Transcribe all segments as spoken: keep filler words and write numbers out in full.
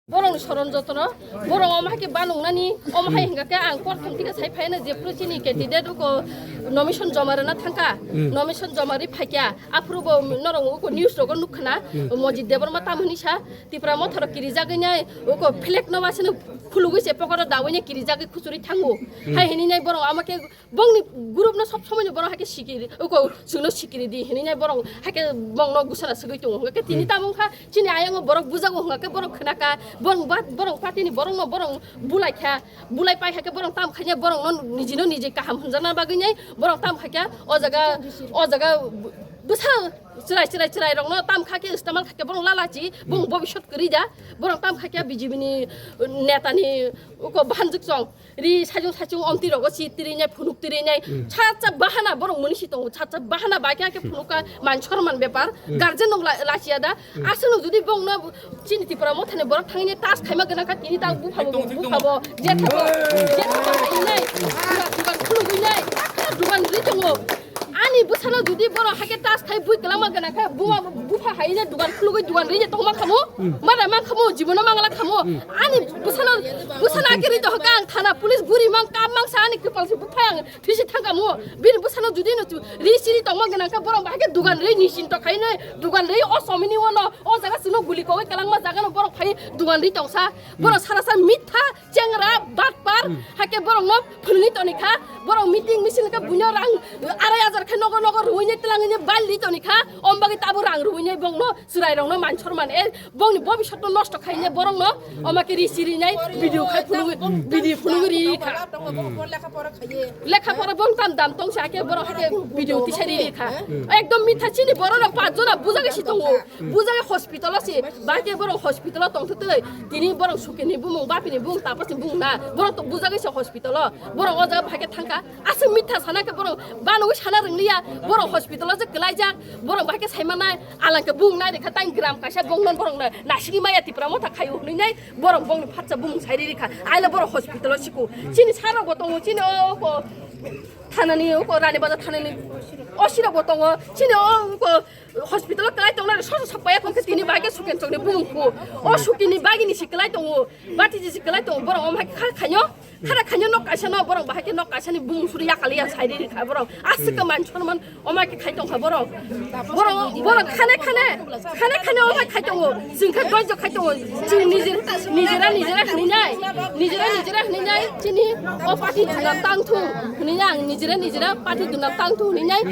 Borokni soron jotono, borok omo hai khe banungnani, omo hai hingkha khe ang porthom thikhe sai phaina jephru chini candidate uko nomination joma rwna thangkha, nomination joma rwi phaikha, aphuru bo norok uko news rogo nukkhana, Mojit Debbarma tam hwnwi sa, Tipra Motha rok kirijagwi nai, uko flag no wasino khulugwi se pokoro dawini kirijagwi khuchuri thango. Hai hwnwi nai borok omo khe Bongni group no sob somoi no borok hai khe sikiri, uko chwngno sikiri di hinwi nai borok hai khe bongno gusara swgwi tongo. Hwnkhe tini tamo wngkha chini ayang o borok bujago hwnkha khe borok khwnaka, borok ba, borok party ni borok no borok bulai kha, bulai pai hai khe borok tam khaina borok no niji no niji kaham hwnjakna bagwi nai borok tam khai kha o jaga, o jaga bwsa chwrai chwrai chwrai rok no tam kha khe istemal khai khe borok lalachi bong bobisot kwrwi da borok tam khai khe B J P ni neta ni uko bahanjwk chong. Ri sajung sajung omtwi rogo si tiri nai phunuk tiri nai. Cha cha bahana borok muni si tongo, cha cha bahana bai khe phunuk ka man chorman bepar. Guardian nung la, lachiya da. Aswk nung jodi bong no chini Tipra Motha ni borok thangni tas khaima gana kha tini ta bupha bo, bupha bo, je thabo, je thabo hai nai. Dugan, dugan khulugwi nai. Dugan ri tongo. Ani bwsano jodi borok hai khe tas khai bui kwlangma gana kha buma bupha hai ne dugan khulugwi dugan ri je tongma khamu. Mada mang khamu, jibono mangla khamu. Ani bwsano, bwsano akhe ri to hokha ang thana police buri mang kam mang sa ani kwpal se buphai ang thisi thangkamu. Bini bwsano jodi no chu ri siri tongma gana kha borok bahai khe dugan ri ni sin to khai nai dugan ri o somini wono o jaga sino guli kogwi kwlangma jaga no borok phai dugan ri tongsa. Borok sara sa mitha chengra batpar hake borok no phunui toni kha. Borok meeting misil khe buino rang arai hajar khe nogo nogo ruine twlangine bali toni kha. Om bagwi tabo rang ruine bongno chwrai rokno man sorman e bongni bobisotno nosto khaine borokno oma khe risi rinai video khai phunugwi video phunugwi ri kha. Lekha pora bong tam dam tong sa khe borok hake video tisari ri kha. Ekdom mitha chini borok rok pach jona bujagwi si tongo. Bujagwi hospital o si ba khe borok hospital o tong thutwi tini borok sukini bumung bapini bumung tapasni bumung na borok to bujagwi si hospital o. Borok o jaga bahai khe thangkha. Aswk mitha sana khe borok banogwi sana rwngliya. Borok hospital o je kwlaijak. Borok bahai khe saimanai. Alang khe bung nai rikha tang gram kaisa bong non borok no naisingwi maya Tipra Motha khaio hwnwi nai borok bongni phatsa bumung sai rikha. Aile borok hospital o siko. Chini sarok bo tongo, chini o ko thanani o ko Rani Bazar thanani o sirok bo tongo. Chini o ko hospital o kwlai tongnai soso sokpaya khe tini bai khe suken chokni bumung kho. O sukini bagini si kwlai tongo. Bati jisi kwlai tongo borok omo hai kha khayo. Khara khayo nok kaisa no borok bahai khe nok kaisa ni bumung suri yakali ya sai ri kha borok. Aswk khe man chorman omo hai khe khai tong kha borok. Borok, borok khane khane, khane khane omo hai khai tongo. Chwng khe doijo khai tongo. Chwng nijera nijera hwnwi nai. Nijera nijera hwnwi nai. Chini o party duna tang thung hwnwi nai ang nijera nijera party duna tang thung hwnwi nai.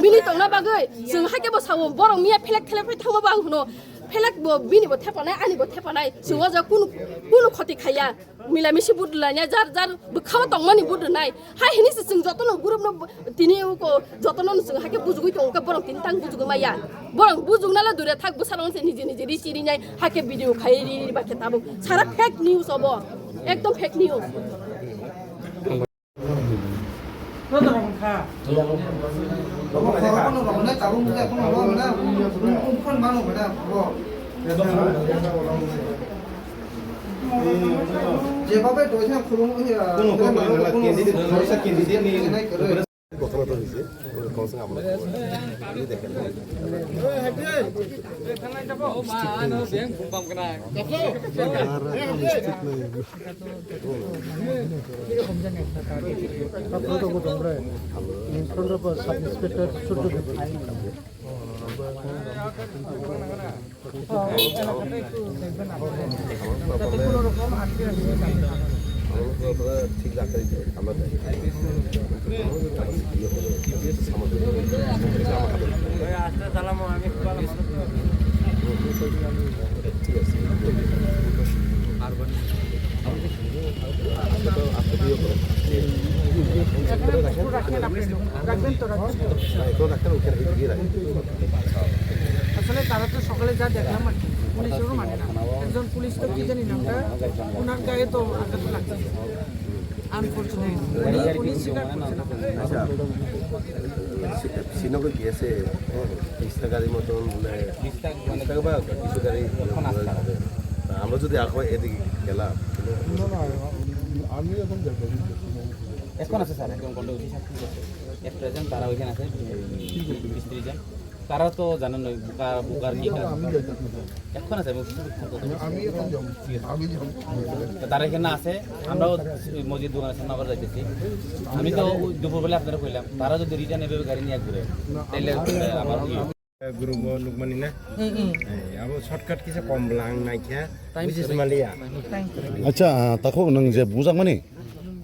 Bini tongna bagwi chwng hai khe bo sao borok miya phelek phelek phai thangma bo ang hwno. Phelek bo bini bo thepanai ani bo thepanai. Chwng o jaga kunu kunu khoti khaiya. Milamisi budulanya jar jar bwkhao tongmani budunai. Hai hini se chwng jotono group no tini uko jotono chwng hai khe bujugwi tongo khe borok tini tang bujugwi maya. Borok bujukna le dure thak bwsarok se niji niji ri chiri nai hai khe video khai ri ri ba khe tabuk. Sara fake news obo. Ekdom fake news. যেভাবে দইছে খুলুম, ইয়া, কোনো কোনো কোনো কোনো candidate, কোনো candidate নেই। ঘটনা তো হয়েছে, ওরকম সঙ্গে আমরা দেখেন। In front of a sub inspector should be ঠিক রাখতে দিতে হবে, আমরা দেয়। আসলে তারা তো সকালে যা দেখলাম আর কি, পুলিশেরও মানে না। একজন পুলিশ তো কি জানি নামটা, ওনার গায়ে তো আঘাত লাগছে। আনফর্চুনেট, উনি, উনি স্বীকার করছেন। আচ্ছা, শ্রীনগর গিয়েছে, হ্যাঁ, বিশ টাকার মতন, মানে, বিশ টাকা, মানে, বিশ টাকা বা কিছু গাড়ি, আমরা যদি এখন এদিকে গেলাম, না, না, আমি এখন যাবো। এখন আছে স্যার, একজন কন্ট্রোল অফিসার, ঠিক আছে। এট প্রেজেন্ট তারা ওইখানে আছে, বিশ ত্রিশ জন। তারা তো জানেন ওই বুকা-, বুকার কি কাজ। এখন আছে, আমি শুধু ফোন করতে পারছি। তারা এখানে আছে, আমরাও ওই মসজিদ দোকানের সামনে আবার যাইতেছি। আমি তো ওই দুপুরবেলা আপনারা কইলাম, তারা যদি রিটার্ন এভাবে গাড়ি নিয়ে ঘুরে, তাহলে আমার কি? Guru bo nukmani na? Ei, abo shortcut kisa kom bwla ang naikha. Buji se maliya. Acha, ah, takhuk nwng je bujakmani,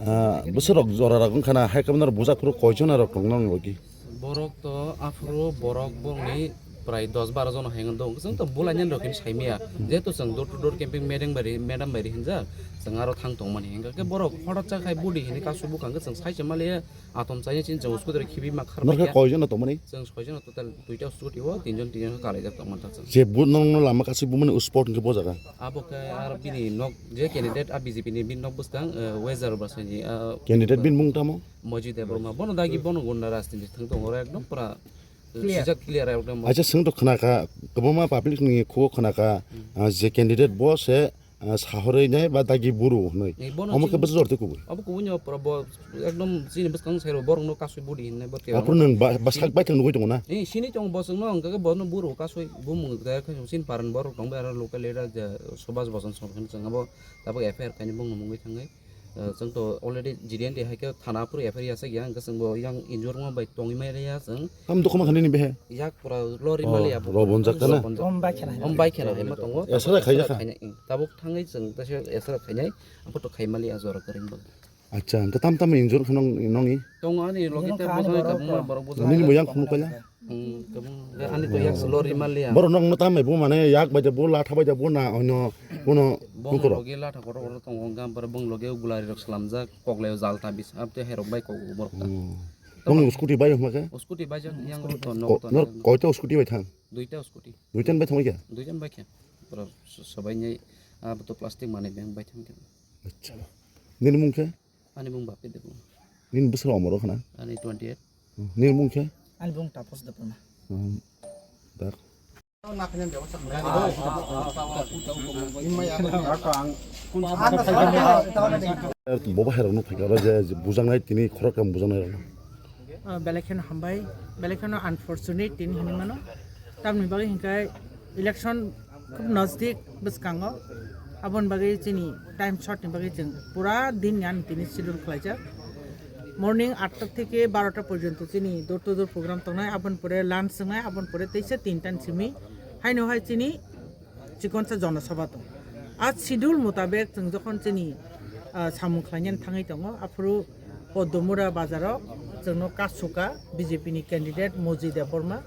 ah, bwswk rok jora rok wngkha na, hai kwbangma rok bujak phuru koichona rok tong nang logi? Borok to aphuru borok borokni prai dos baro jono hai wngwi dong. Chwng to bulainani rok hini saimaya. Jehetu chwng door to door camping madam bai ri, madam bai ri hinjak. Chwng aro thang tongmani hingkha khe borok hothat cha khai budi hini kasu bukha hwnkhe chwng sai se maliya. Atom chaya chini chwng scooty rok khibi ma khar Norkhe paikha. Koijon no tongmani? Chwng soijon no total duita scooty o tinjon tinjon kalaijak tongmani thang chwng. Je bu nong no lama kasu bumani spot hwnkhe bo jaga? Abo khe ar bini nok je candidate a B J P ni bini nok bwskang, eh, Wezer Basani, ah, Candidate bini mung tamo? Moji Debbarma. Bono dagi bono gunda rajniti thang tongo oro ekdom pura, eh, Clear. Sijak clear ekdom. Acha, chwng to khna kha, kwbangma public ni khugo khna kha, ah, je candidate bo se ah, sahorwi nai ba dagi buru hwnwi. Ni bono Omo khe chini bwswk jor twi kubui? Abo kubui no pura bo ekdom chini bwskang sai rw borok no kasui budi hinne bo te. Aphuru nwng ba, ba sak bai thang nugui tongo na? Ni sini tong bo chwng no hwnkha khe bo no buru kasui bumung da khe sin paran borok tong bai aro local leader je Subhas Basan Song hwn chwng abo tabuk F I R khaini bung no mungwi thangwi. Eh, chwng to already G D N D hai khe thana aphuru F I R ya sak ya hwnkhe chwng bo yang injurma bai tongwi mai ya chwng. Tam dokma khani ni behe? Yak pura lori Oh, mali abo. Robon jak kana? Om bai khena. Om bai khena hai ma tongo. Esra khai jakha? Khainai, tabuk thangwi chwng ta se esra khainai, apo to khai mali a jora kwrwng bo. Acha, hwnkhe tam tam injur khano nongi? Tongo ani logi te bojai kabung borok bojai. Nini bo yang khunu kaila? Hmm, kabung. Ani to yak lori mali a. Boro nong no tam bo mane yak bai de bo latha bai de bo na ono bono Bong bukuro. Logi latha kotor kotor tongo, gam pore bong logi gulari rok slamjak, koklai jal ta bis, abte herok bai kok borok ta. Hmm. Bong scooty bai homa khe? Scooty bai jak yang to nok to. Nor koita scooty bai thang? Duita scooty. Duitan bai thangbai khe? Duitan bai khe. Pura so-, sobai nyai, ah, to plastic manwi beng bai thang khe. Acha. Nini mung khe? Ani mung Bapit Debbarma. Nini bwswk omor khna? Ani twenty eight. Hmm. Nini mung khe? Ani mung Tapos Debbarma. Hmm. Dak. Bobo hai rok no phaikha oro je, je bujaknai tini khorok kam bujaknai rok no. Ah, belai kheno hambai, belai kheno unfortunate tini hinwi mano. Tamni bagwi hinkhe election khub nasdik bwskango. Aboni bagwi chini time short ni bagwi chwng pura din ni ani tini schedule khlaijak. Morning atta theke barota porjonto chini door to door program tongnai, aboni pore lunch wngnai, aboni pore teisa tinta ni simi haino hai chini chikonsa Jana Sabha tong. A schedule mutabek chwng jokhon chini, ah, samung khlainani thangwi tongo, aphuru Podomura bazaro chwngno kasuka B J P ni candidate Moji Debbarma.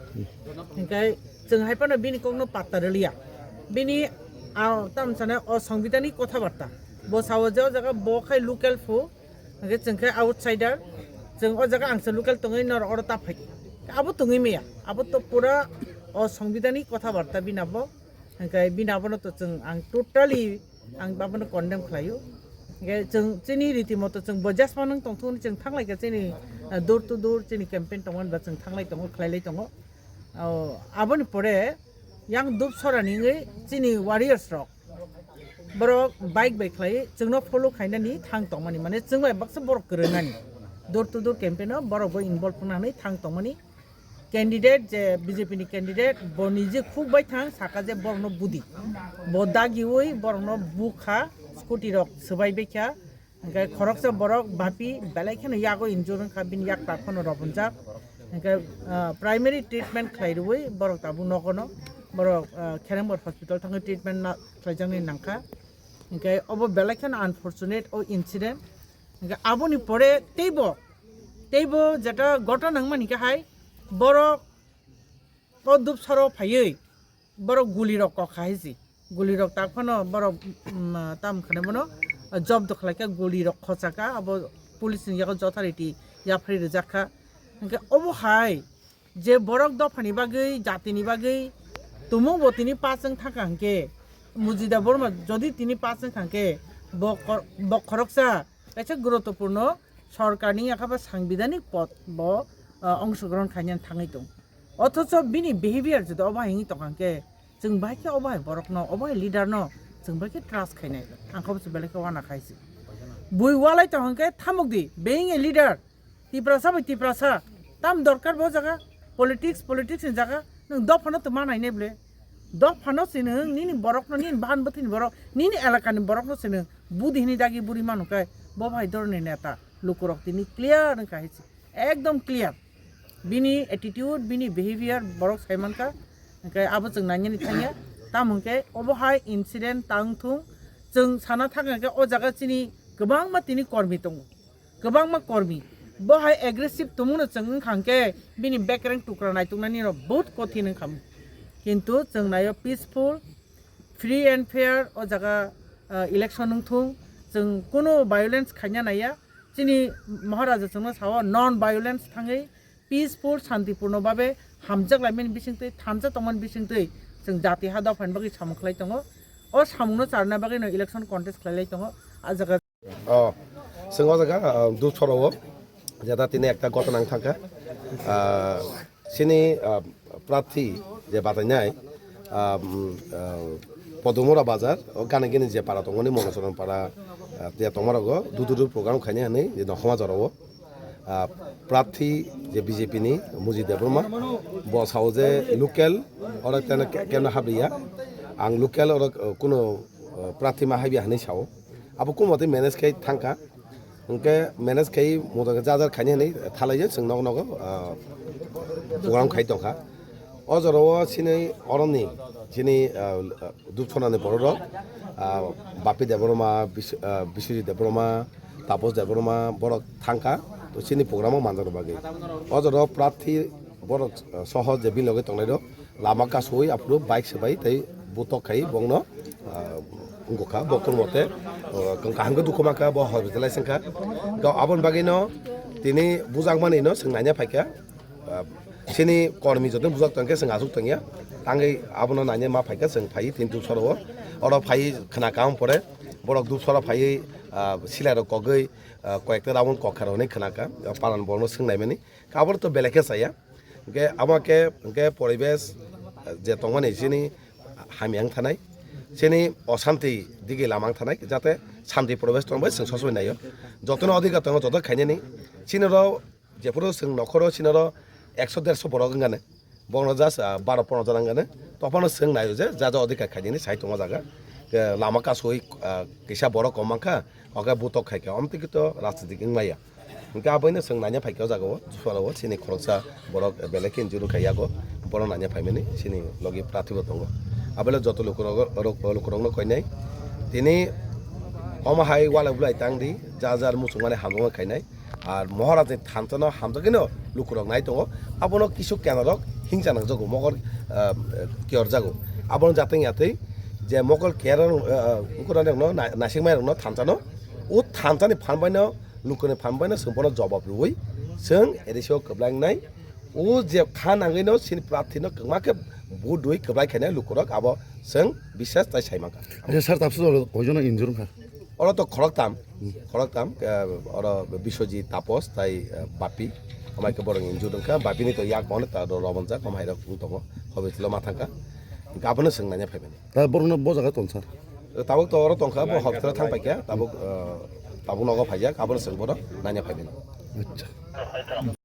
Hinkhe chwng hai phano bini kokno patta rwliya. Bini, ah, tamsana o songbidanik kotha barta. Bo sao je o jaga bo khai local phu, hinkhe chwng khe outsider. Chwng o jaga ang se local tongwi nor oro ta phai. Abo tongwi maya. Abo to pura o songbidanik kotha barta bini abo. Hingke bini abono to chwng ang totally ang abono condemn khlaio. Hingke chwng chini riti moto chwng bo just manang tongthokni chwng thanglai kha chini, ah, door to door chini campaign tongmani ba chwng thanglai tongo, khlailai tongo. O, aboni pore yang Dupsora ni wngwi chini warriors rok borok bike bai khlai chwngno follow khainani thang tongmani, mane chwng bai baksa borok kwrwngnani door to door campaign o borok bo involve wngnani thang tongmani. Candidate je B J P ni candidate, bo nije khuk bai thang saka je borokno budi. Bo dagiwi borokno bukha, scooty rok swbai baikha. Hingke khoroksa borok bapi belai kheno yago injure wngkha, bini yak tak phano robonjak. Hingke, ah, primary treatment khlai rwui borok tabuk nogono. Borok, ah, Kheremgor hospital thangwi treatment na khlaijaknai nangkha. Hingke obo belai kheno unfortunate o incident. Hingke aboni pore teibo, teibo jeta gotona wngmani khe hai borok o Dupsoro phaiwi borok gulirok kok kha hai si. Gulirok tak phano borok, mm, tam khane bono jobdo khlai kha, gulirok khocha kha, abo police ni yago authority yapharwi rijak kha. Hingke obo hai je borok dophani bagwi, jatini bagwi tumung bo tini pass wng thangkha hingke, Mujida Borma jodi tini pass wng thangkhe bo kor-, bo khoroksa kaisa guruttopurno sorkarni yakha ba sangbidanik pod bo, ah, ongshogrohon khainani thangwi tong. Othocho bini behavior jodi obo hai wngwi tongkha hingke, chwng bahai khe obo hai borokno, obo hai leaderno chwng bahai khe trust khainai. Ang khe belai khe uana khai se. Bui walai tong hingke thamuk di, being a leader. Tiprasa bai Tiprasa, tam dorkar bo jaga, politics, politics ni jaga, Nwng dophano tongma nainai ble. Dophano se nwng nini borokno, nini bahan bwthwini borok, nini elakani borokno se nwng budi hini dagi buri mano khe bo bai dhoroni neta lukurok tini clear wngkha hai se. Ekdom clear. Bini attitude, bini behavior borok sai mankha. Hwnkhe abo chwng nainani thangya. Tamo hwnkhe obo hai incident tang thung. Chwng sana thangkha hwnkhe o jaga chini kwbangma tini kormi tongo. Kwbangma kormi. Bo hai aggressive tongmano chwng wngkha hwnkhe bini bekereng tukra naituknani rok bahut kothin wngkha. Kintu chwng naio peaceful, free and fair o jaga, ah, election wngthung. Chwng kunu violence khaina naiya. Chini Maharaja chwngno sao non violence thangwi peaceful, santipurno babe hamjak laimani bisingtwi, thansa tongmani bisingtwi chwng jati ha dophani bagwi samung khlai tongo. O samungno charna bagwino election contest khlai lai tongo. A jaga O, chwng o jaga, ah, Dupsoro o, jeta tini ekta gotona wng thangkha. Ah, chini, ah, prarthi je batainai, ah, um, ah, Podumura bazar, o gana gini je para tongmani Monosoron para, ah, je tongma rogo, dududu program khaini hwnwi je nokhoma jorao, ah, prarthi je B J P ni Muji Debbarma, bo sao je local, oro tene ke-, kemna habriya, ang local oro, ah, kuno, ah, prarthi ma habiya hwnwi sao. Abo kumo tei manage khai thangkha. Hwnkhe manage khai moto khe jar jar khaini hwnwi thalaiyo chwng nogo nogo, ah, program khai tongkha. O jorao chini oroni chini, ah, Dupsonani bororok, ah, Bapi Debbarma, Bis-, ah, Biswajit Debbarma, Tapos Debbarma borok thangkha. To chini program o manjak bagwi. O jorao prarthi borok, ah, soho je bini loge tongnairok lama kasui aphuru bike swbai tei butok khai bongno, ah, wngkha bo kurmo te, ah, kaham khe dukhu mankha bo hospital lai sengkha. Ga aboni bagwino tini bujakmani no chwng naina phaikha. Ah, chini kormi joto bujak tongkhe chwng asuk tongya. Tangwi abono naina ma phaikha chwng phai tin Dupsoro o. Oro phai khna kaham pore borok Dupsoro phaiwi, ah, silai rok kogwi, ah, koyekta round kokha rok hinwi khna kha. Ah, paran borokno swng naimani. Aboro to belai khe chaya. Hwnkhe abo khe, hwnkhe poribesh, eh, je tongmani chini hamya wng thanai, chini osanti digi lama wng thanai, jate santi poribesh tongbai chwng sosobai naio. Jotono adhikar tongo, joto khainani. Chini oro jephuru chwng nokhoro chini oro ekso derso borok wngani. Bono just, ah, baro pondro jona wngani. Tophano chwng naio je ja ja adhikar khainani sai tongo jaga. Ke lama kasui, ah, kisa borok kom mankha, oke butok khaikha. Omtwi khe to rajnitik wngmaya. Hwnkhe aboino chwng naina phaikha o jagao, Dupsoro o chini khoroksa borok belai khe injury wngkha yago, bono naina phaimani chini logi prarthi bo tongo. Abole joto lukurok, rok-, lukurokno koinai tini omo hai walai bulai tangdi, jar jar muchungmani hamjakma khainai. Ar Maharajni thansa no hamjakgwino lukurok nai tongo, abono kisu kenarok hingsa nangjago, mokol, ah, kiyorjago. Abono jateng yatwi je mokol kiyar, ah, ah, lukurokno na-, naisingmai rokno thansa no, o thansa ni phan baino Lukuni phan baino chwng bono jobab rwui chwng A D C o kwblaingnai. O je kha nangwino chini prarthino kwbangma khe vote rwui kwblai khainai lukurok abo chwng biswas tai sai mankha. Acha sir, tapsuk oro koijono injure wngkha? Oro to khoroktam, khoroktam, eh, oro Biswajit, Tapos tai, eh, Bapi. Amai khe borok injure wngkha. Bapini to yak bono ta ro-, romonjak, amai rok wng tongo. Hobi tilo ma thangkha. Hwnkhe abono chwng naina phaimani. Ta borokno bo jaga ton sir? Tabuk to oro tongkha, bo hospital thang paikha, tabuk, eh, tabuk nogo phaijak, abono chwng bono naina phaimani. Acha.